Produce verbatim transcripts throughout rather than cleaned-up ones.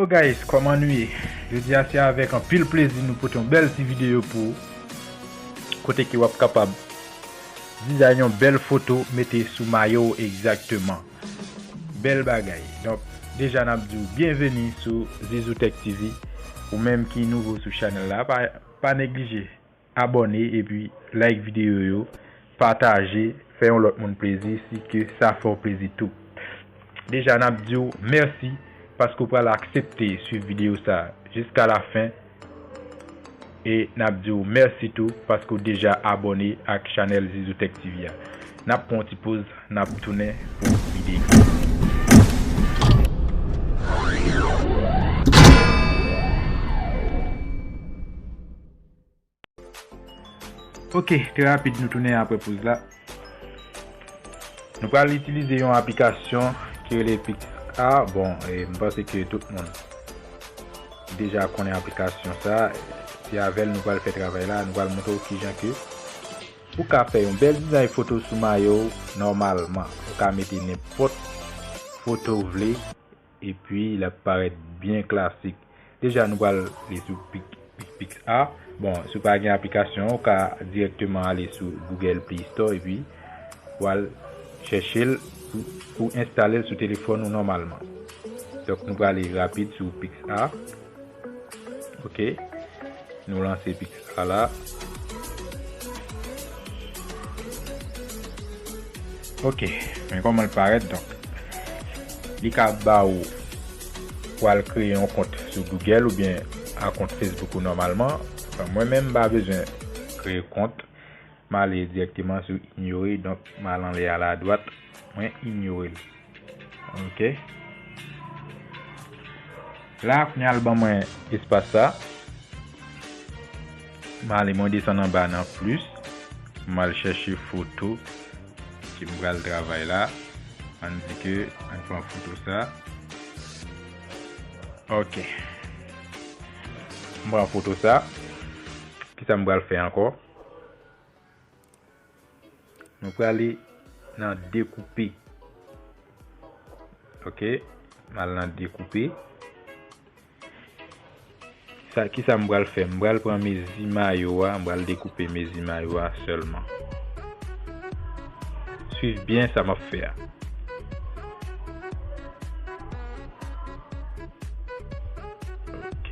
Hello guys, kòman nou ye? Jodi a se avèk anpil plezi nou pote yon bèl ti videyo pou ou, kote ke w ap kapab dizay yon bèl foto mete sou mayo w egzakteman. Bèl bagay. Donk, deja n ap di w byenveni sou Zizou Tech T V. Ou menm ki nouvo sou chanèl la, pa, pa neglije abòne epi like videyo yo, pataje, fè yon lòt moun plezi si ke sa fè w plezi tou. Deja, n ap di w mèsi paske w pral aksepte swiv videyo sa a jiska la fen. E n ap di w mèsi tou paske w deja abòne ak chanèl Zizou Tech T V a. N ap pran yon ti poz, n ap tounen pou videyo. Ok, trè rapid, nou tounen apre poz la. Nou pral itilize yon aplikasyon ki rele Pixar. Bon, e, m panse ke tout moun deja konnen aplikasyon sa. Se avè l nou pral fè travay la. Nou pral montre w kijan ke ou ka fè yon bèl dizay foto sou mayo w nòmalman. Ou ka mete nenpòt foto w vle, epi l ap parèt byen klasik. Deja, nou pral li sou Pix-, Pix-, Pixar. Bon, si w pa gen aplikasyon, ou ka dirèkteman ale sou Google Play Store epi w al chèche l pou, pou enstale l sou telefòn ou nòmalman. Donk, nou prale rapid sou Pixar. Ok. Nou lanse Pixar la. Ok, men kòman l parèt, donk. Li ka ba ou pou al kreye yon kont sou Google oubyen a kont Facebook ou nòmalman. Bon, mwen menm, m pa bezwen kreye kont. M ale dirèkteman sou inyore, donk m al anlè a la dwat, mwen inyore l. Ok. La, kounye a l ban mwen espas sa. M ale, mwen desann anba nan plis. M al chèche foto ke m pral travay la. Ann di ke, ann pran foto sa. Ok. M pran foto sa. Kisa m pral fè ankò? Nou prale nan dekoupe. Ok, m al nan dekoupe. Sa, kisa m pral fè? M pral pran mezi mayo a, m pral dekoupe mezi mayo a sèlman. Swiv byen sa m ap fè a. Ok.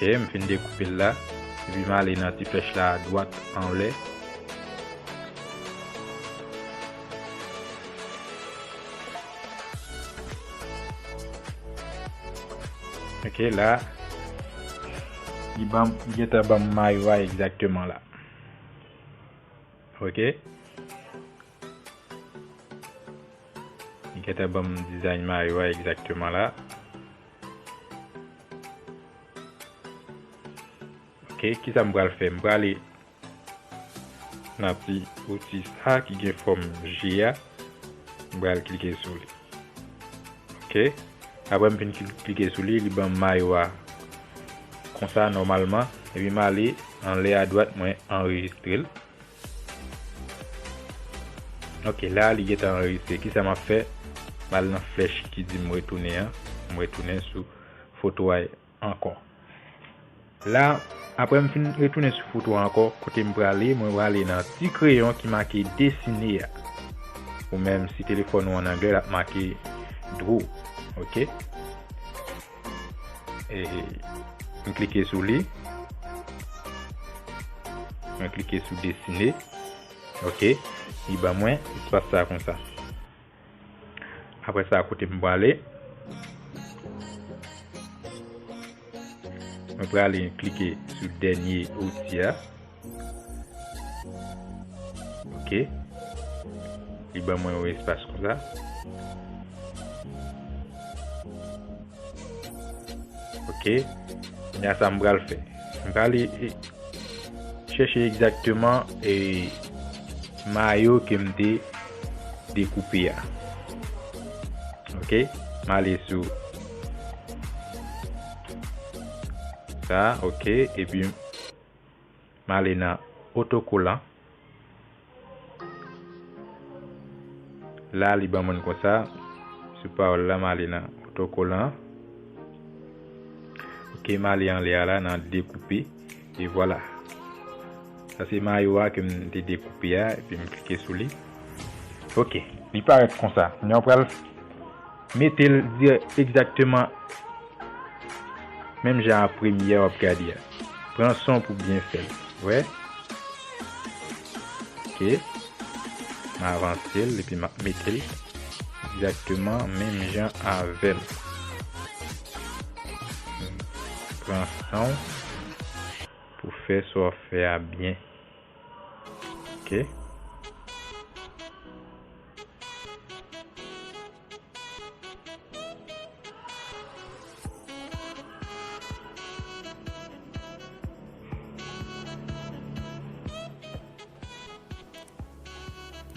Ok, m fin dekoupe l la. Epi m ale nan ti flèch la adwat anlè. Ok, la, li ban m, li gentan ban m mayo a egzakteman la. Ok. Li gentan ban m dizay mayo a egzakteman la. Ok, kisa m pral fè? M prale nan ti outi sa ki gen fòm G a. M pral klike sou li. Ok. Apre m fin kli-, klike sou li, li ban m mayo a konsa nòmalman. Epi m ale anlè adwat, mwen anrejistre l. Ok, la li gentan anrejistre. Kisa m ap fè? M al nan flèch ki di m retounen an. M retounen sou foto a ankò. La, apre m fin retounen sou foto a ankò, kote m prale, mwen prale nan ti kreyon ki make desine a. Ou menm, si telefòn ou an anglè, l ap make draw. Ok? E, m klike sou li. Mwen klike sou desine. Ok. Li ban mwen espas sa konsa. Apre sa, kote m prale? Mwen prale klike sou dènye outi a. Ok. Li ban mwen yon espas konsa. Ok. Kounye a sa m pral fè. M prale, e, chèche egzakteman, e, mayo ke m te dekoupe a. Ok, m ale sou sa, ok, epi m ale nan otokolan. La, li ban mwen konsa, sou pawòl la, m ale nan otokolan. Ok, m ale anlè a la, nan dekoupe. E vwala. Sa se mayo a ke m te dekoupe a, epi m klike sou li. Ok, li parèt konsa. Kounye a, w pral mete l dirè-, egzakteman menm jan a premye a w ap gade a. Pran san w pou byen fè l. Wè? Ok. M avanse l epi m ap mete l egzakteman menm jan avè l. Pran san w pou fè sa w ap fè a byen. Ok.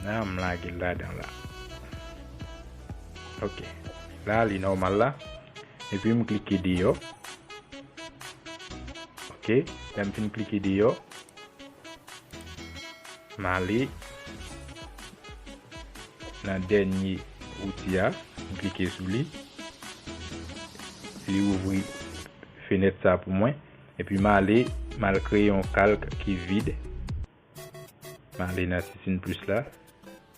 La, m lage l ladan la. Ok. La, li nòmal la. Epi m klike deyò. Ok. Lè m fin klike deyò, m ale nan dènye outi a, m klike sou li. Li ouvri fenèt sa pou mwen. Epi m ale, m al kreye yon kalk ki vid. M ale nan ti siy plis la.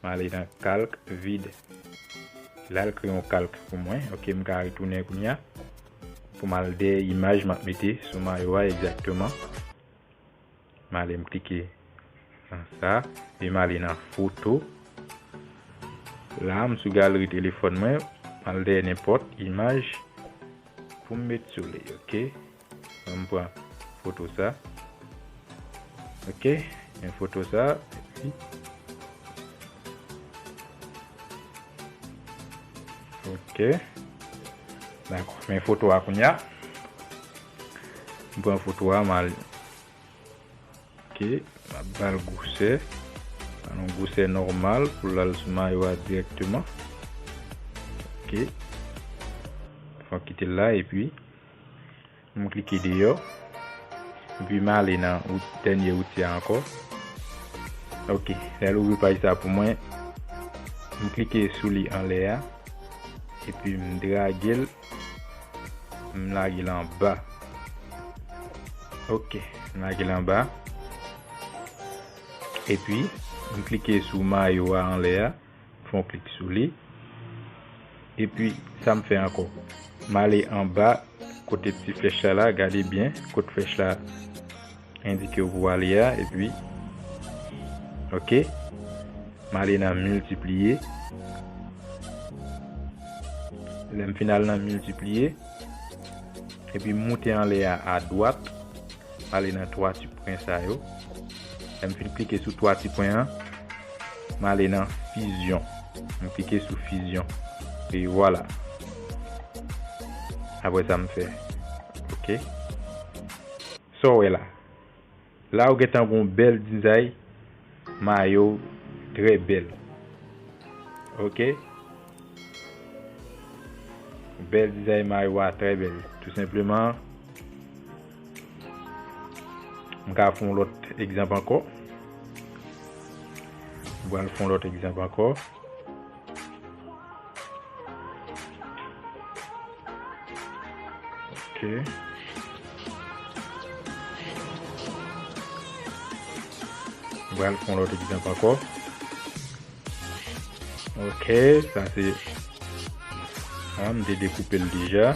M ale nan kalk vid. La, l kreye yon kalk pou mwen. Ok, m ka retounen kounye a. Pou m al dèyè imaj m ap mete sou mayo a egzakteman. M ale m klike nan sa, e m ale nan foto. La, m sou galeri telefòn mwen, m al dèyè nenpòt imaj pou m met sou li, ok? M pran foto sa. Ok, men foto sa, epi, ok. Dakò, men foto a kounye a. M pran foto a, m al Ok, m ap ba l gwosè. Ba l yon gwosè nòmal pou l al sou mayo a dirèkteman. Ok. Fò m kite l la, epi m klike deyò. Epi m ale nan out-, dènye outi a ankò. Ok, lè l ouvri paj sa pou mwen, m klike sou li anlè a. Epi m drage l. M lage l anba. Ok, m lage l anba. Epi, m klike sou mayo a anlè a, fè yon klik sou li. Epi, sa m fè ankò? M ale anba, kote ti flèch la la, gade byen, kot flèch la endike w pou w ale a, epi, ok, m ale nan miltipliye. Lè m fin al nan miltipliye, epi m moute anlè a, adwat, m ale nan twa ti pwen sa yo. Lè m fin klike sou twa ti pwen an, m ale nan fizyon. M klike sou fizyon. E vwala. Apre sa m fè. Ok. Sa w wè la. La ou gentan gon bèl dizay mayo, trè bèl. Ok. Bèl dizay mayo a, trè bèl. Tou senpleman, m ka fè yon lòt egzanp ankò. M pral fè yon lòt egzanp ankò. Ok. M pral fè yon lòt egzanp ankò. Ok, sa se, ah, m te dekoupe l deja.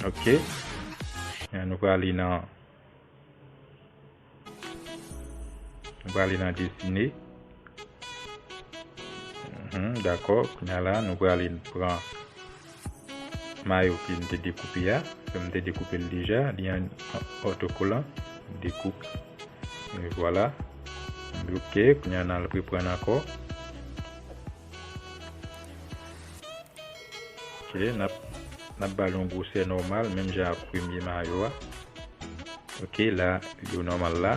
Ok. An nou prale nan Nou prale nan desine. Mhm, dakò. Kounye a la, nou prale pran mayo ke m te dekoupe a. Ke m te dekoupe l deja. Li an otokolan. Dekoup. E vwala. Ok. Kounye a, n al reprann ankò. Ok, n ap, n ap ba l yon gwosè nòmal, menm jan ak premye mayo a. Ok, la, yo nòmal la.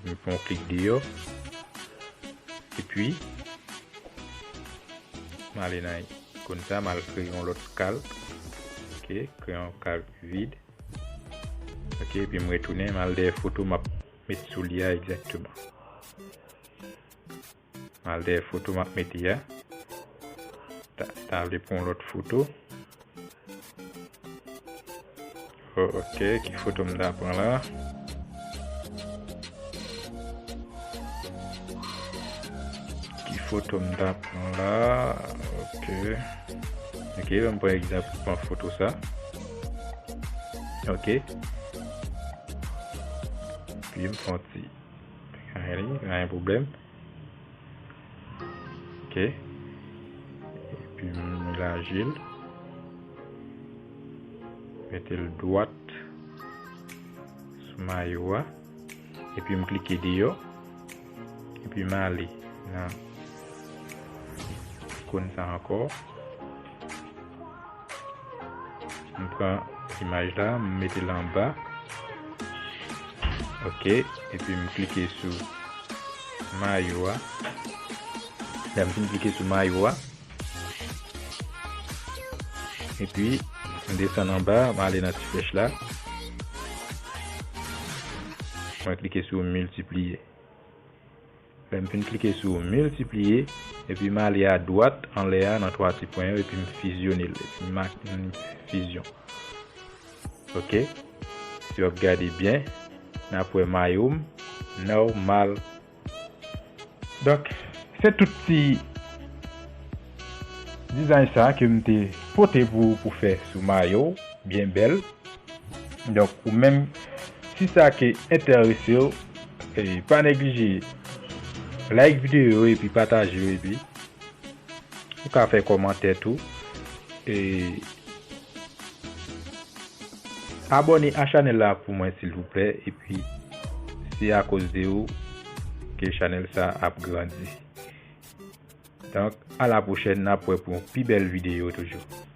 M fè yon klik deyò. Epi, m ale nan ikòn sa, m al kreye yon lòt kal. Ok, kreye yon kal vid. Ok, epi m retounen, m al dèyè foto m ap met sou li a egzakteman. M al dèyè foto m ap mete a. Ta, ta vle pran yon lòt foto. Oh, ok, ki foto m ta pran la? Ki foto m ta pran la? Ok. Ok, m pran egzanp, pran foto sa. Ok. Epi m fè yon ti, pa gen pwoblèm. Ok. Epi m elaji l. Mete l dwat sou mayo a. Epi m klike deyò. Epi m ale nan ikòn sa ankò. M pran imaj la, m mete l anba. Ok, epi m klike sou mayo a. Lè m fin klike sou mayo a, epi m desann anba, m ale nan ti flèch la. Mwen klike sou miltipliye. Lè m fin klike sou miltipliye, epi m ale adwat anlè a nan twa ti pwen yo, epi m fizyone l, epi m ak, m fizyon. Ok? Si w ap gade byen, n ap wè mayo m nòmal. Donk, se tout ti dizay sa ke m te pote pou, pou fè sou mayo, byen bèl. Donk, ou menm, si sa ke enterese w, e, pa neglije like videyo yo epi pataje yo, epi ou ka fè kòmantè tou. E, abòne a chanèl la pou mwen, silvouplè, epi se akoz de ou ke chanèl sa ap grandi. Donk, a la pwochèn, n ap wè pou yon pi bèl videyo toujou.